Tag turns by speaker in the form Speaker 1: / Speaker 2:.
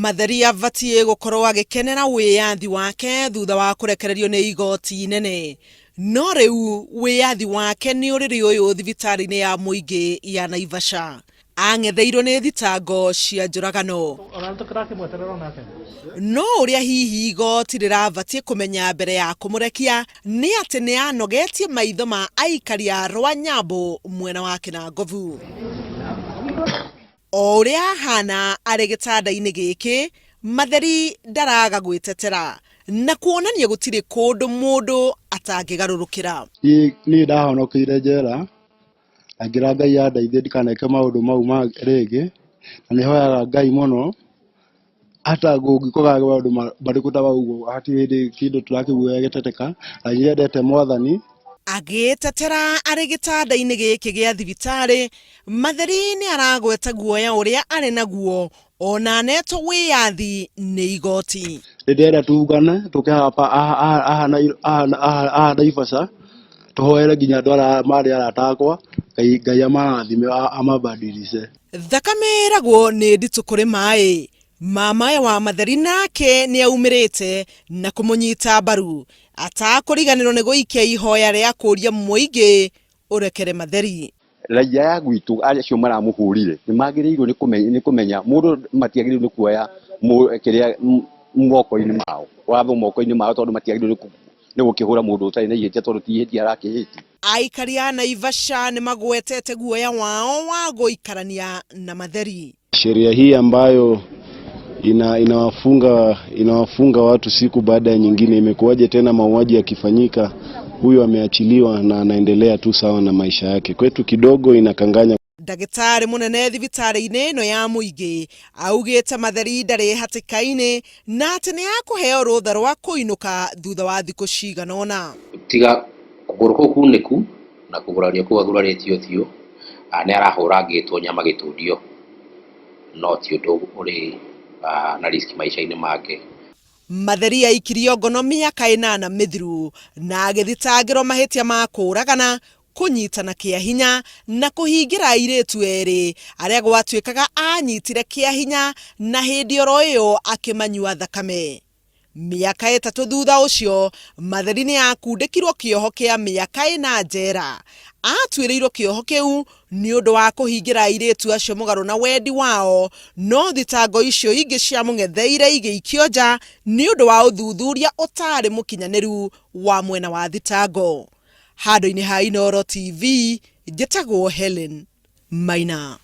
Speaker 1: Matheri abatiĩ gũkorwo agĩkenera wĩyathi wake thutha wa kũrekererio nĩ igoti inene. No rĩu wĩyathi wake nĩ ũrĩrĩ ũyũ thibitarĩ-inĩ ya mũingĩ ya Naivasha. Ang'etheirwo nĩ thitango cia njũragano. No ũrĩa hihi igoti rĩrabatiĩ kũmenya mbere ya kũmũrekia nĩ atĩ nĩ anogetie maitho ma aikari a Rwanyambu mwena wa Kinangovu. O ũrĩa ahana arĩ gĩtanda-inĩ gĩkĩ, Matheri ndaraga gwĩtetera na kuonania gũtirĩ kũndũ mũndũ atangĩgarũrũkĩra.
Speaker 2: Niĩ ndahonokeire njera na ngĩra Ngai andeithie ndikaneke maũndũ mau rĩngĩ, na nĩ hoyaga Ngai mũno hata kũngĩkorwo maũndũ marĩkũ ta mau ũguo hatirĩ hĩndĩ kĩndũ tũrakĩigua gĩgĩteteka, na nĩ nyendete Mwathani.
Speaker 1: Agĩĩtetera arĩ gĩtanda-inĩ gĩkĩ gĩa thibitarĩ, Matheri nĩ aragweta guoya ũrĩa arĩ naguo ona anetwo wĩyathi nĩ igoti.
Speaker 2: Nĩ ndĩrenda tungane tũke haha Naivasha tũhoere nginya andũ arĩa marĩ arata akwa, Ngai amarathime amabadilishe.
Speaker 1: Thakame ĩragwo nĩ nditũ kũrĩ maĩ. Mamae wa Matheri nake nĩ aumĩrĩte na kũmũnyita mbaru atakũriganĩrwo nĩ gũikia ihoya rĩa kũria mũingĩ ũrekere Matheri.
Speaker 3: Raia ya gwitũ acio maramũhũrire nĩ magĩrĩirwo nĩ kũmenya mũndũ matiagĩrĩirwo nĩ kuoya kĩrĩa moko-inĩ mao, watho moko-inĩ mao tondũ matiagĩrĩirwo nĩ gũkĩhũra mũndũ ũtarĩ na ihĩtia tondũ ti ihĩtia arakĩhĩtia.
Speaker 1: Aikari a Naivasha nĩ magwetete guoya wao wa gũikarania na Matheri.
Speaker 4: Sheria hii ambayo ina, inawafunga, inawafunga watu siku baada ya nyingine, imekuwaje tena mauaji yakifanyika, huyu ameachiliwa na anaendelea tu sawa na maisha yake? Kwetu kidogo inakanganya.
Speaker 1: Ndagĩtarĩ mũnene thibitarĩ-inĩ ĩno ya mũingĩ augĩte Matheri ndarĩ hatĩka-inĩ na atĩ nĩ akũheo rũtha rwa kũinũka thutha wa thikũ cigana ũna.
Speaker 5: Tiga kũgũrũ kũu kunĩku na kũgurario kũu agurarĩtio ũthiũ, nĩ arahũrangĩtwo nyama gĩtundio, no ti ũndũ ũrĩ na risk maica-inĩ make.
Speaker 1: Matheri aikirio ngono mĩaka ĩnana mĩthiru na agĩthitangĩrwo mahĩtia ma kũũragana, kũnyitana kĩa hinya na kũhingĩra airĩtu erĩ arĩa gwatuĩkaga anyitire kĩa hinya na hĩndĩ oro ĩyo akĩmanyua thakame. Mĩaka ĩtatũ thutha ũcio, Matheri nĩ akundĩkirwo kĩoho kĩa mĩaka ĩna njera. Atuĩrĩirwo kĩoho kĩu nĩ ũndũ wa kũhingĩra airĩtu acio mũgarũ na wendi wao, no thitango icio ingĩ ciamũng'etheire igĩikio nja nĩ ũndũ wa ũthuthuria ũtaarĩ mũkinyanĩru wa mwena wa thitango. Handũ-inĩ ha Inooro TV, njĩtagwo Hellen Maina.